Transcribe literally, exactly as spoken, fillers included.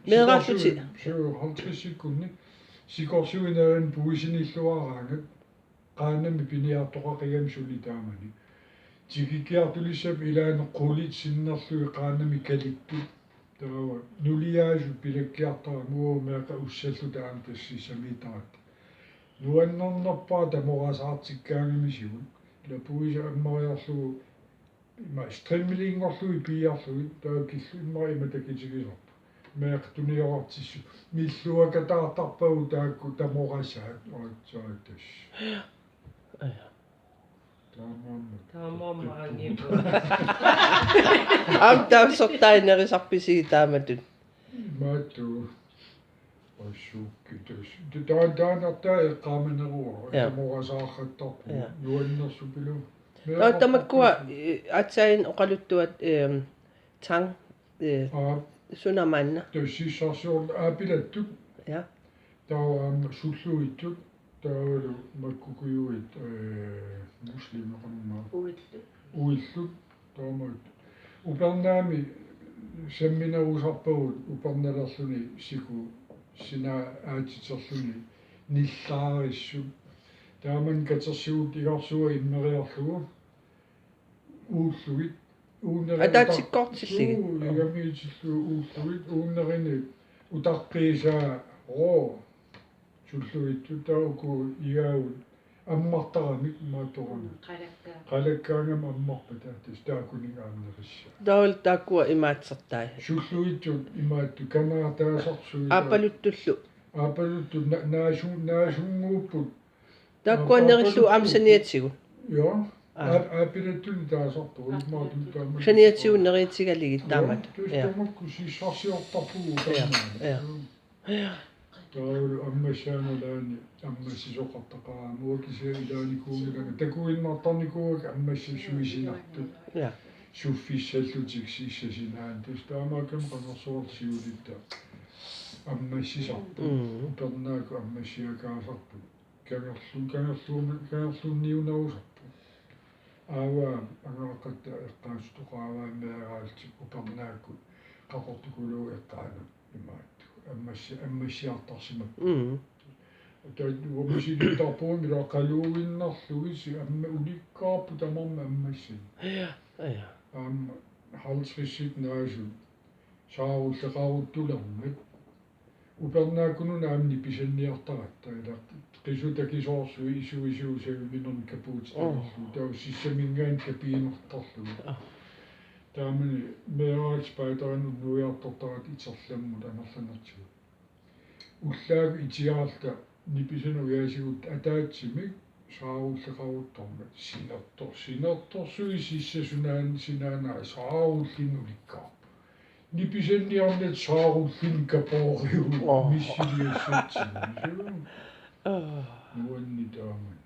Meeraallutik. Syvoghalvtredsikkunni sikorsuinaagan puisinilluaraangat qaannamik piniartoqaqigami suli taamani. Tikikkiartulissap ilaanni qulit sinnerlugit qaannamik kalittut. Taava nuliaasut pilakkiartarami uagut meeqqat ussalluta aamma tassa sissamiittaratta. Nuannernerpaaq tamorasaartikkaangamisigut. Ila puisi ammariarlugu ima strimlinngorlugit piiarlugit taava killu immaqa ima takitigisarput. Meeqqat tuniorartissut. Milluakataartarpagut taakku tamorasaat oratsaattas. Aja. Taamaammat. Taamaammat angiippoq. Aamma taava sortaanerisarpisi taamatut. Imaattoq. Assukki tassa. Taa-, taanna taava eqqaamaneruara. Ja. Tamorasaartarpoq. Ja. Nuannersupilu. Taava tamakkua, eh, aatsaat oqaluttuat, ehm, tang, eh, Aap. Suna maanna. Tassa sissarsiorl-, aapilattut. Ja. Taava aamma sulluittut. Taavalu makkukujuit, eh, muslimit qanummaa. Uillut. Uillut. Taamaat. Upernaami samminerusarpagut upernalerluni siku sina aatsiterluni nillaarissut. Taamani katersigut igarsuaq immeriarlugu. Uullugit. Uuneri-, ataatsikkoortillugit. Suu, igamiitillugu uullugit. Uunerini utaqqiisaa roo. Sulluittut taava uku igaavut ammartaramik maattorami. Qalakkaa. Qalakkaangami ammarpata tassa taakkuningaannerissaa. Taavalu taakkua imaatsertai. Sulluittut imaattut kanaataasarsuit. Aapaluttullu. Aapaluttut na-, naasu-, naasunnguupput. Taakkuanerillu aamma saniatigut. Joo. Aa. Aa-, aapilattuni taasarpoq. Immaqa taama. Saniatigut neriutigalugit taamatut. Joo, tassa tamakku sissarsiortarpugut taamaani. Ja. Taavalu ammassaanngalaani ammassisoqartaqaramik uanga kisianni ilaanikuunngilanga takuinnartarnikuuakka ammassat suisinartut. Ja. Suffissallutik sissap sinaani. Tassa taamaakkami qanorsuaq siulitta ammassisarput. Mm. Upernaakkut ammassiakaasarput. Kangerlu-, kangerluun-, kangerluunniunerusarput. Aavaa angeraqatta eqqaassutoqaraanni meeraallutik upernaakkut qaqortukuluup eqqaanut imaattoq. Ammassi-, ammassiartarsimapput. Mm. Taava uanga misilittaarpunga ila qaluuinnarlugit amma ulikkaarput tamarmik ammassat. Ja, ja. Aamma halvtredsit naasut saarulleqaruttulermat. Upernaakkununa aamma nipisanniartaratta ila qisut takisoorsuit isu isu saviminermik kapuutitalerlugu. Oh. Taava sissaminngaanniit kapiinnartarlugu. Ah. Taamani meeraallutik spejderini unnuiartortaratta iterlammut amerlanertigut. Ullaakkut itigaarluta nipisannik ujaasiguuttut ataatsimik saarulleqaruttormat sinertor-, sinertorsuit sissap sunaana sinaanaa saarullinnik ulikkaarput. Nipisanniarnata saarullinnik kapooriuvoq. Oh. Missiliassatsinnik. Ah. Nuanni taamani.